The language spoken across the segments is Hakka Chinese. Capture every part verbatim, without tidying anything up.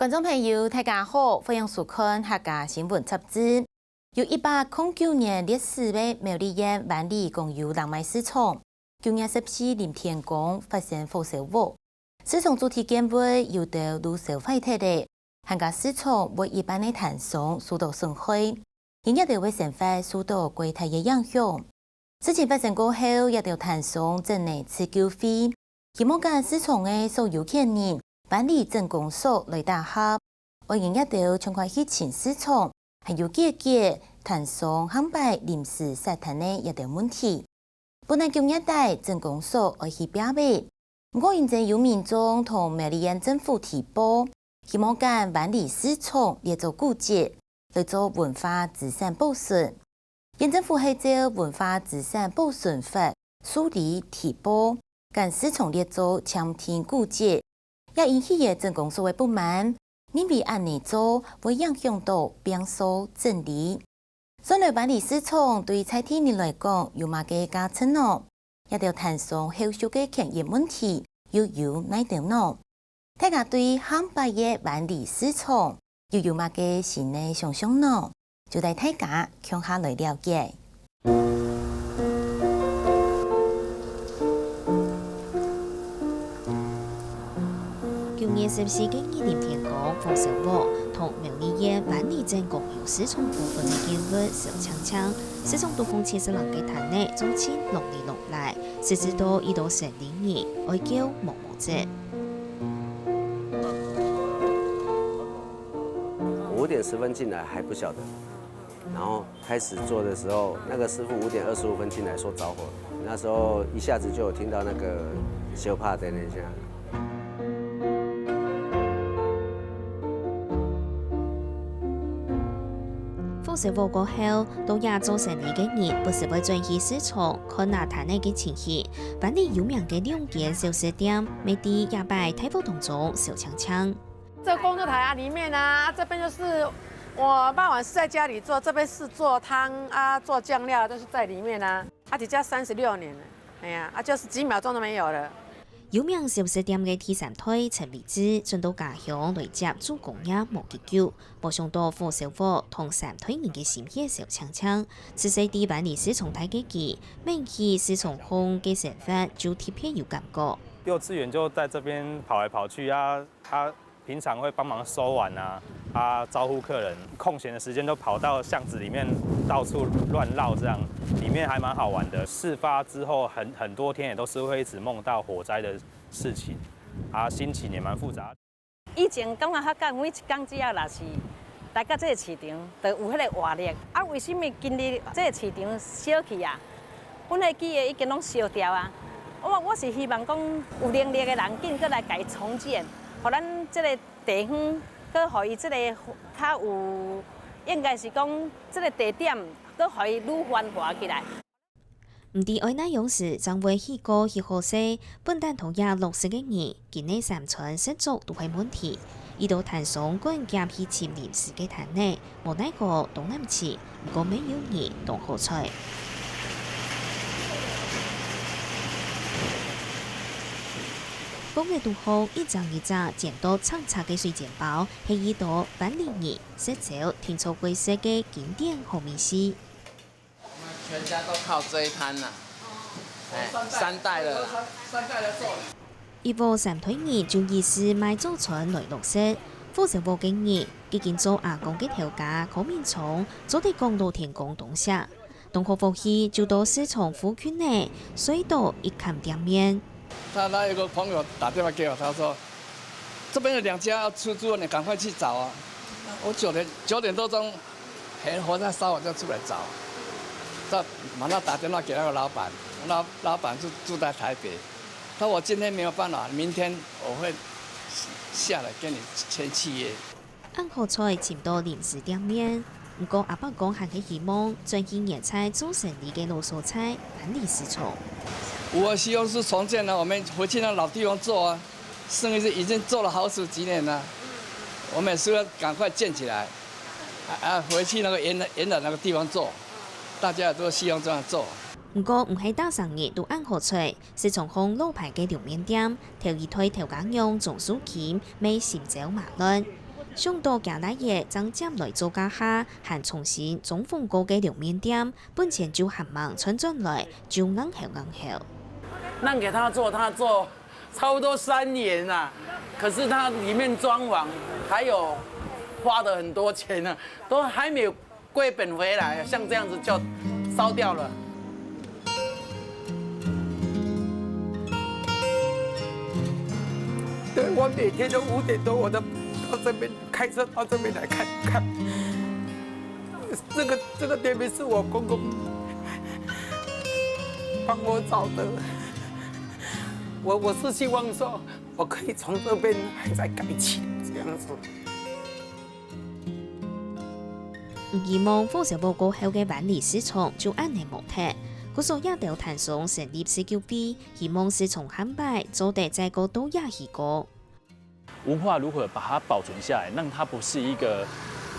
觀眾朋友，大家好，歡迎收看客家新聞雜誌。有一百空九年歷史个苗栗縣灣裡公有冷賣市場，九月十四臨天光發生火燒屋，市場主體建物有兜路燒壞忒咧，還加市場外一半个攤商受到損害，因這兜个生活受到較大个影響。 事情發生過後，這兜攤商整理自救會，希望佮市場个所有權人灣裡鎮公所來打合，愛因這兜像款去尋市場，還有解決攤商項擺臨時煞攤个這兜問題。本來九月底鎮公所愛去拆毀，毋過因為有民眾同苗栗縣政府提報，希望將灣裡市場列做古蹟，來做文化資產保存。 縣政府係照文化資產保存法受理提報，將市場列做暫定古蹟，也引起了鎮公所个不滿，認為恁仔做會影響到拚掃整理。算來灣裡市場對在地人來講有麼个價值呢？這兜攤商後續个權益問題又有哪兜呢？ 大家對項擺个灣裡市場又有麼个新个想像呢？就帶大家共下來了解。九月十四个日臨天光，火燒屋同苗栗縣灣裡鎮公有市場部分个建物燒淨淨，市場肚項七十零个攤仔做盡攏裡攏來，實際到一到生理人愛噭毛毛 子。五點十分進來還不曉得，然後開始做的時候，那個師傅五點二十五分進來說著火，那時候一下子就有聽到那個燒嗙嗙的聲。 火燒屋過後，到這做生理个人不時會轉去市場看哪攤仔个情形。灣裡有名个兩間小食店，乜在這擺大火當中燒淨淨。這工作台啊，裡面啊，這邊就是我傍晚是在家裡做，這邊是做湯啊，做醬料，都是在裡面啊。啊，這家三十六年了，哎呀，啊，就是幾秒鐘都沒有了。 有名小食店个第三代陳美芝轉到家鄉來接手工業無幾久，無想到火燒屋同三代人个心血燒淨淨。自細在灣裡市場大个佢，愐起市場項个生活就特別有感覺。幼稚園就在這邊跑來跑去啊，他平常會幫忙收碗啊，他招呼客人，空閒的時間都跑到巷子裡面到處亂繞這樣，裡面還蠻好玩的。事發之後很很多天也都是會一直夢到火災的 事情，啊，心情也蠻複雜。以前感覺較簡單，每一工只要若是來到這个市場，就有彼个活力。啊，為什麼今日這个市場燒去啊？阮的記憶已經攏燒掉啊！我我是希望講有能力的人緊過來家己重建，予咱這个地方，閣予伊這个較有，應該是講這个地點，閣予伊愈繁華起來。 毋知愛哪央時正會起鍋起好勢，本旦討厭落食个人，今日三餐食粥都係問題。一到攤商趕遽去尋臨時个攤仔，無奈何東南西，毋過乜有人當好彩。公園肚項一隻一隻煎到赤赤个水煎包，係一到灣里人食朝定著會食个經典好味緒。 全家都靠這一攤了，哎，三代了啦。一屋三代人就以試賣早餐來落食。火燒屋个日，已經做阿公个頭家柯明聰，做得講老天公當惜。當好福氣，就到市場附近个水道一間店面。他那有个朋友打電話給我，他說這邊有兩家要出租，你趕快去找啊。我九點九點多鐘，還火在燒，我就出來找。他馬上打電話給那個老闆，老老闆就住在台北，他說我今天沒有辦法，明天我會下來跟你簽契約。 恁好彩尋到臨時店面，毋過阿伯講還係希望轉去原在做生理个老所在，灣里市場。我希望是重建呢，我們回去那老地方做啊，生意是已經做了好十幾年了，我們也是要趕快建起來，啊啊，回去那個原來原來那個地方做，大家也都希望這樣做。毋過毋係逐儕人都恁好彩， 市場項老牌个涼麵店，頭一代頭家娘鍾淑琴乜心焦馬亂。想到厥倈仔正接來做家下，還重新裝潢過个涼麵店，本錢就還吂賺轉來，就硬睺硬睺。讓給他做，他做差不多三年啊，可是他裡面裝潢還有花的很多錢呢，都還沒有归本回來，像這樣子就燒掉了。對，我每天都五點多我都到這邊，開車到這邊來看看。這個這個店面是我公公幫我找的，我我是希望說我可以從這邊還再改起這樣子。 毋希望火燒塢過後个灣裡市場就恁呢無忒。故所這兜攤商成立十九歲，希望市場下擺做得再過到這去過。文化如何把它保存下來，让它不是一个，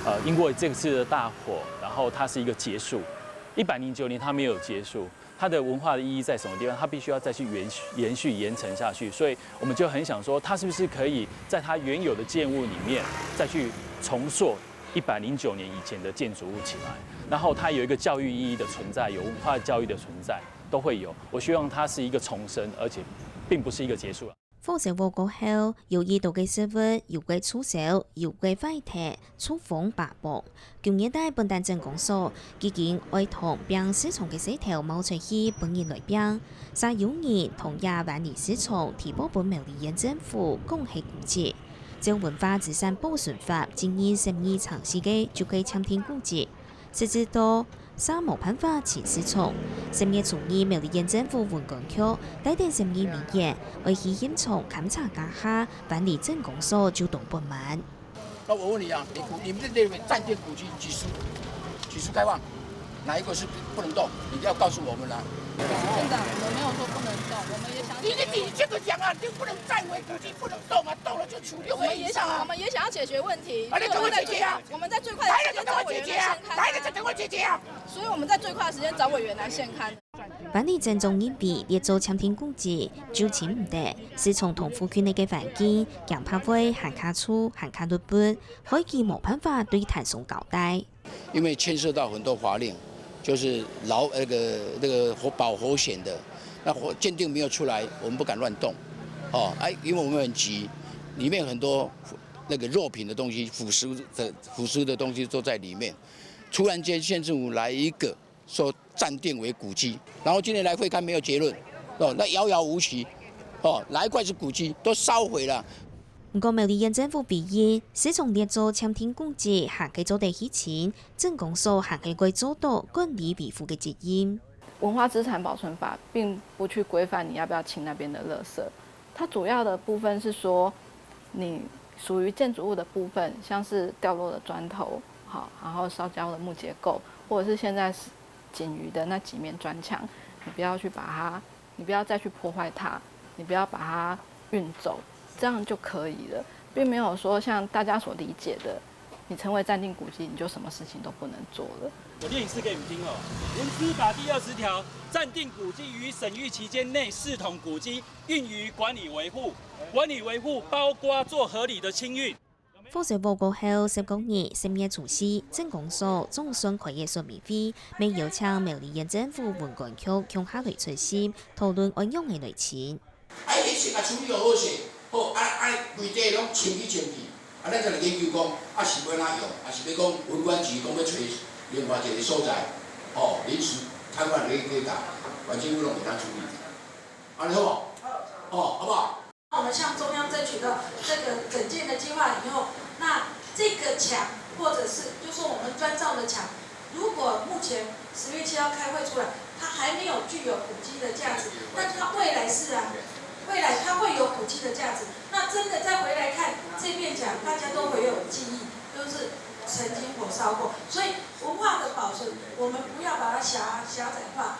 呃，因为这次的大火，然后它是一个结束。一百零九年它没有结束，它的文化的意义在什么地方？它必须要再去延续、延续、延承下去。所以我们就很想说，它是不是可以在它原有的建物里面再去重塑一百零九年以前的建筑物起来？然后它有一个教育意义的存在，有文化教育的存在，都会有。我希望它是一个重生，而且并不是一个结束了。 火燒塢過後，有已多个食物，有个臭燒，有个壞忒，臭風爬覆。舊年底本旦鎮公所，既經愛同拚市場个事頭冒出去分人來拚，煞有人同這灣裡市場提報分苗栗縣政府講係古蹟。照文化資產保存法，今年十二月十四个就係簽訂古蹟。 實際到，煞無辦法清市場。十月初二苗栗縣政府文管局帶等十二名員，愛去現場勘查該下，灣裡鎮公所就當不滿。那我问你啊，你古、你们这里面暂定古迹几时、几时开放？哪一个是不能动？你一定要告诉我们啊。县长，我们没有说不能动，我们也想你、你、你这个讲啊，就不能占为古迹，不能动啊，动了就处六年以上啊。我们也想、我们也想要解决问题，啊，那赶快解决啊！所以我们在、我们在最快的时间找委员来现勘啊。来了就赶快解决啊！来了就赶快解决啊！所以我们在最快的时间找委员来现勘。 灣裡鎮長認為，列做簽訂古蹟，就清毋得，市場同附近个環境，驚怕會還較臭、還較淰汫，害佢無辦法對攤商交代。因为牵涉到很多法令，就是劳、那个、那个火、保火险的，那火鉴定没有出来，我们不敢乱动。哦，哎，因为我们很急，里面很多那个肉品的东西、腐蚀的、腐蚀的东西都在里面。突然间县政府来一个说暂定为古迹，然后今天来会勘没有结论，哦，那遥遥无期，哦，哪一块是古迹都烧毁了。 毋過苗栗縣政府回應，市場列做簽訂古蹟，還係做得去清，鎮公所還係會做到管理維護个責任。文化資產保存法并不去规范你要不要清那边的垃圾，它主要的部分是说，你属于建筑物的部分，像是掉落的砖头，好，然后烧焦的木结构，或者是现在是仅余的那几面砖墙，你不要去把它 你不要再去破坏它，你不要把它运走，这样就可以了，并没有说像大家所理解的，你成为暂定古迹，你就什么事情都不能做了。我念一次给你们听哦。文资法第二十条，暂定古迹于审议期间内视同古迹，运于管理维护。管理维护包括做合理的清运。 火燒塢過後，十九日，十月初四，鎮公所總算開个說明會，乜邀請苗栗縣政府文管局共下來出席，討論愛仰仔來清。啊，疫情啊，處理好好勢，好，啊，啊，規地攏清去清去，啊，咱就來研究講，啊，是欲哪用，啊，是欲講文管局講欲找另外一个所在，吼，临時攤販來去共，縣政府攏會當處理，按呢好無？吼，好不好？ 我们向中央争取到这个整建的计划以后，那这个墙，或者是就说我们砖造的墙，如果目前十月七号开会出来，它还没有具有古迹的价值，但它未来是啊，未来它会有古迹的价值。那真的再回来看这面墙，大家都会有记忆，都是曾经火烧过，所以文化的保存，我们不要把它狭狭窄化。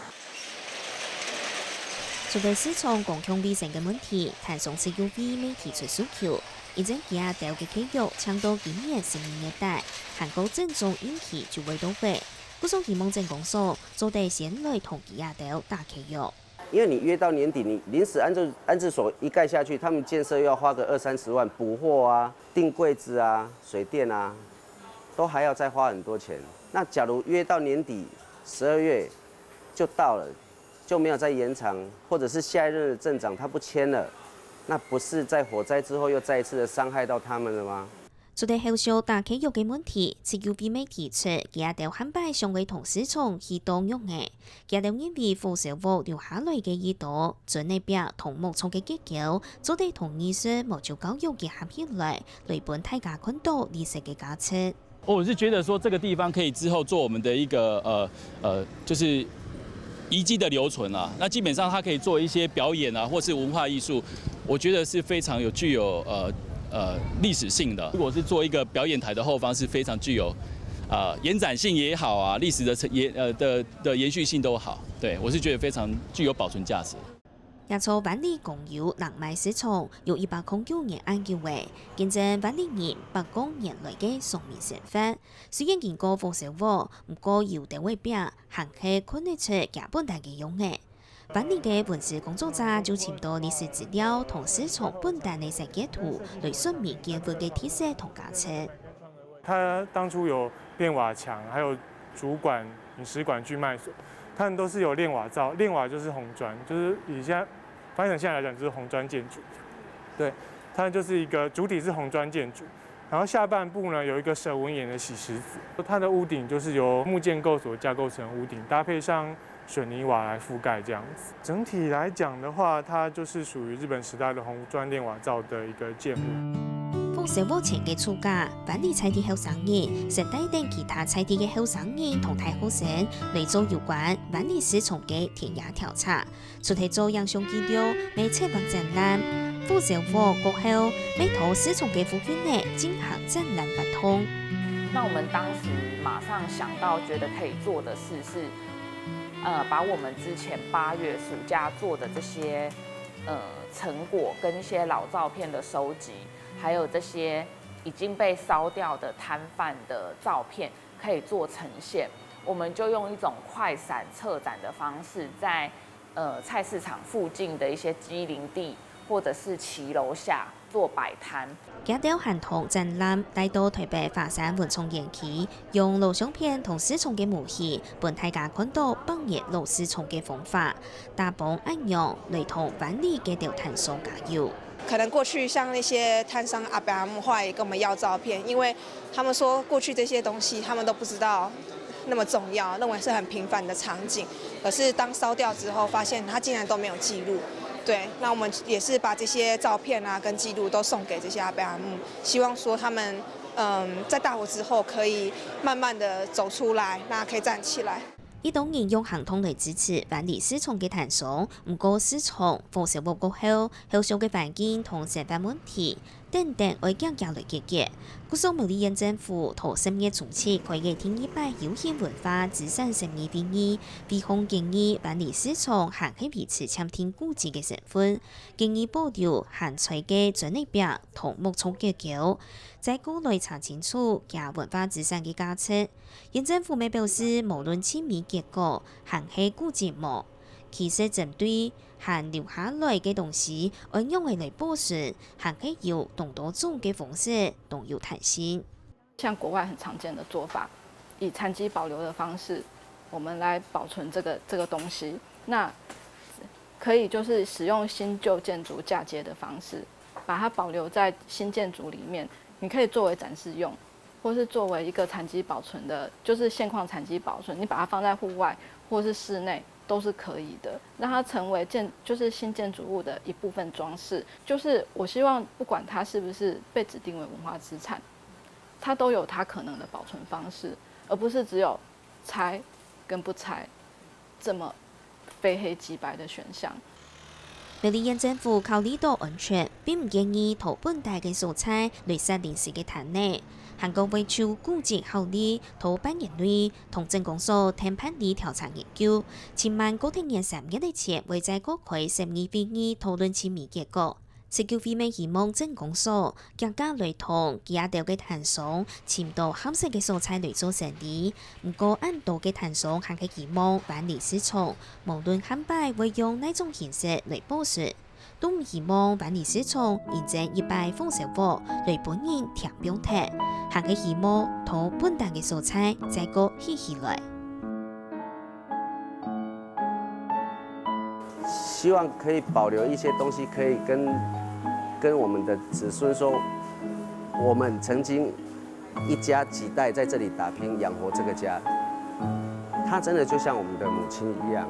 除了市場公共衛生个問題，攤商自救會乜提出訴求，因為佢兜个契約淨到今年十二月底，還過整裝日期就會到位，故所希望鎮公所做得先來同佢兜打契約。因为你约到年底，你临时安置安置所一盖下去，他们建设又要花个二三十万，补货啊、订柜子啊、水电啊，都还要再花很多钱。那假如约到年底十二月就到了，就没有再延长，或者是下一任的镇长他不签了，那不是在火灾之后又再一次的伤害到他们了吗？ 除了後續打契約个問題，自由飛媒提出，佢兜下擺想愛同市場去到仰仔，佢兜認為火燒屋留下來个一道磚仔壁同木造个結構，做得同藝術、無就教育結合起來，來分大家看到歷史个價值。我是覺得說這個地方可以之後做我們的一個呃呃，就是遺跡的留存啊。那基本上它可以做一些表演啊，或是文化藝術，我覺得是非常有具有呃呃歷史性的。如果是做一個表演台的後方，是非常具有呃延展性也好啊，歷史的延呃的的延續性都好。對，我是覺得非常具有保存價值。 這座灣裡公有冷賣市場有一百空九年恁久了，見證灣裡人百過年來个常民生活。雖然經過火燒屋，毋過有兜仔壁還係看得出佢本旦个樣仔。灣裡个文史工作者就尋到歷史資料同市場本旦个設計圖來說明建物个特色同價值。它當初有煉瓦牆，還有主館、飲食館、劇賣所，它們都是有煉瓦造，煉瓦就是紅磚，就是以现在翻译成现在来讲就是红砖建筑，对，它就是一个主体是红砖建筑，然后下半部呢有一个蛇纹岩的洗石子，它的屋顶就是由木建构所架构成屋顶，搭配上水泥瓦来覆盖这样子。整体来讲的话，它就是属于日本时代的红砖炼瓦造的一个建物。火燒屋前个住家，灣裡在地後生人，先帶等其他在地个後生人同大學生來做有關灣裡市場个田野調查。除忒做影像記錄，乜策劃展覽。火燒屋過後，乜在市場个附近仔進行展覽活動。那我們當時馬上想到覺得可以做的事是，呃，把我們之前八月暑假做的這些呃成果跟一些老照片的收集，還有這些已經被燒掉的攤販的照片，可以做呈现。我們就用一種快閃策展的方式，在呃菜市场附近的一些机林地或者是騎楼下做摆摊。佢兜還同展覽帶到台北華山文創園區，用老相片同市場个模型，分大家看到百年老市場个風華，打幫恁樣來同灣裡个攤商加油。可能過去像那些攤商阿伯阿姆后来也跟我们要照片，因为他们说过去这些东西他们都不知道那么重要，认为是很平凡的场景。可是当烧掉之后，发现它竟然都没有记录。对，那我们也是把这些照片啊跟记录都送给这些阿伯阿姆，希望说他们嗯在大火之后可以慢慢的走出来，那可以站起来。一兜人用行動來支持灣裡市場个攤商，毋過市場火燒屋過後，後續个環境同生活問題等等愛遽遽來解決。故所苗栗縣政府在十月初七開个第二擺有形文化資產審議會議，會方建議灣裡市場還係維持簽訂古蹟个身份，建議保留還在个磚仔壁同木造結構，再過來查清楚佢文化資產个價值。 縣政府乜表示，無論盡美結果還係古蹟無，其實針對還留下來个東西，愛仰仔來保存，還係有當多種个方式，當有彈性。像國外很常見的做法，以殘基保留的方式，我們來保存這個這個東西。那可以就是使用新舊建築嫁接的方式，把它保留在新建築裡面，你可以作為展示用，或是作為一個殘基保存的，就是現況殘基保存，你把它放在戶外或是室內都是可以的，讓它成為建就是新建築物的一部分裝飾。就是我希望不管它是不是被指定為文化資產，它都有它可能的保存方式，而不是只有拆跟不拆這麼非黑即白的選項。苗栗縣政府考慮到安全，並毋建議在本地个所在來設臨時个攤仔。還過為求古蹟效力，在半年內同鎮公所訂辦理調查研究，盡慢過明年三月个前會再過開審議會議討論盡美結果。十九歲乜希望鎮公所，遽遽來同佢兜个攤商尋到合適个所在來做生理。毋過恁多个攤商還係希望灣裡市場，無論下擺會用哪種形式來佈置，都毋希望灣裡市場因爭一擺豐收鑊來分人添放忒，還係希望到本旦个所在再過起起來。希望可以保留一些東西，可以跟跟我们的子孙说，我们曾经一家几代在这里打拼，养活这个家。它真的就像我们的母亲一样。